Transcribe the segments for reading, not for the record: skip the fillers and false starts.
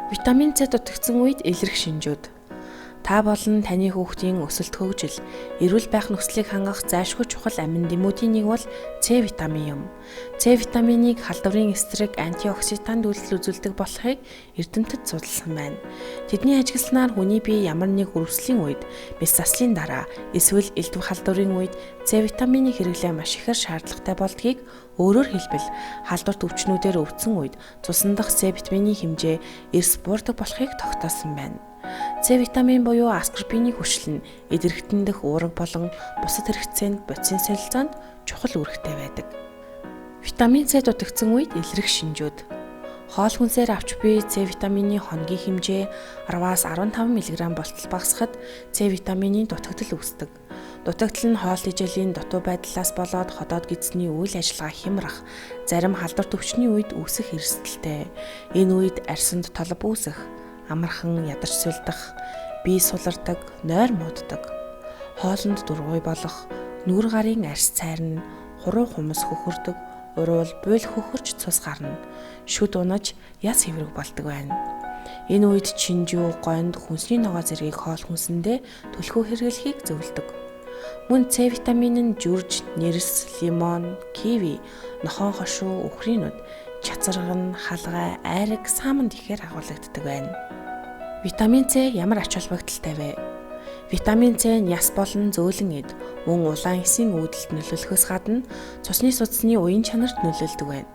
Витамин С дутагдсан үед илрэх шинжүүд. Та болон таны хүүхдийн өсөлт хөгжил, эрүүл байх нөхцөлийг хангах зайлшгүй чухал амин дэмүүдийн нэг бол С витамин юм. С витаминыг халдварын эсрэг антиоксидант үйлдэл үзүүлдэг болохыг эрдэмтэд судалсан байна. Тэдний ажигласнаар хүний бие ямар нэг өрөвслийн үед, мэс заслын дараа эсвэл элдв халдварын үед С витамины хэрэглээ маш ихээр шаардлагатай болдгийг, өөрөөр хэлбэл халдварт өвчнүүдээр өвдсөн үед цусан дах С витамины хэмжээ эрс буурдаг болохыг тогтоосон байна. С витамин буюу аскорбины хүчил нь эд эрхтэн дэх уураг болон бусад хэрэгцээнд бодисын солилцоонд чухал үүрэгтэй байдаг. Витамин С дутагдсан үед илрэх шинжүүд. Хоол хүнсээр авч буй С витамины хоногийн хэмжээ 10-аас 15 мг болтол багасхад С витамины дутагдал үүсдэг. Дутагдал нь хоол тэжээлийн дутуу байдлаас болоод ходоод гэдэсний үйл ажиллагаа хямрах, зарим халдварт өвчний үед үүсэх эрсдэлтэй. Энэ үед арьсанд толб үүсэх, амархан ядарч сулдах, бие сулардаг, нойр мууддаг, хоолонд дургүй болох, нүүр гарын арьс цайрна, хуруу хумс хөхөрдөг, уруул буйл хөхөрч цус гарна, шүд унаж яс хэврэг болдог байна. Энэ үед чинжүү, гонд, хүнсний ногоо зэргийг хоол хүнсэндээ түлхүү хэрэглэхийг зөвлөдөг. Мөн С витамин нь жүрж, нэрс, лимон, киви, нохоон хошуу, үхрийн нүд, чацарган, халгай, айраг, сааманд ихээр агуулагддаг байна. Витамин С ямар ач холбогдолтой вэ? Витамин С нь яс болон зөөлөн эд, мөн улаан эсийн үүдэлд нөлөөлөхөөс гадна цусны судасны уян чанарт нөлөөлдөг байна.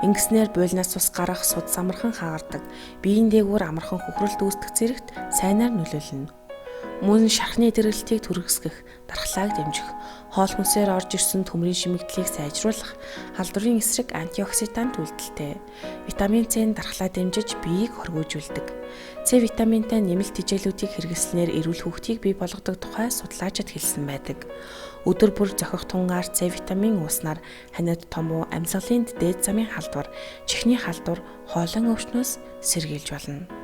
Ингэснээр буйлнаас цус гарах, судас амархан хагардаг, биеийн дээгүүр амархан хөхрөлт үүсдэх зэрэгт сайнаар нөлөөлнө. Мөн шархны дэргэлтийг түргэсгэх, дархлааг дэмжих, хоол хүнсээр орж ирсэн төмрийн шимэгдлийг сайжруулах, халдварын эсрэг антиоксидант үйлдэлтэй. Витамин С нь дархлаа дэмжиж биеийг хоргиужүүлдэг. С витаминтай нэмэлт тэжээлүүдийг хэрэглэснээр эрүүл хүүхдийг бий болгодог тухай судлаачид хэлсэн байдаг. Өдөр бүр зохих тунгаар С витамин ууснаар ханиад томуу, амьсгалын дээд замын халдвар, чихний халдвар, хоолойн өвчнөөс сэргийлж болно.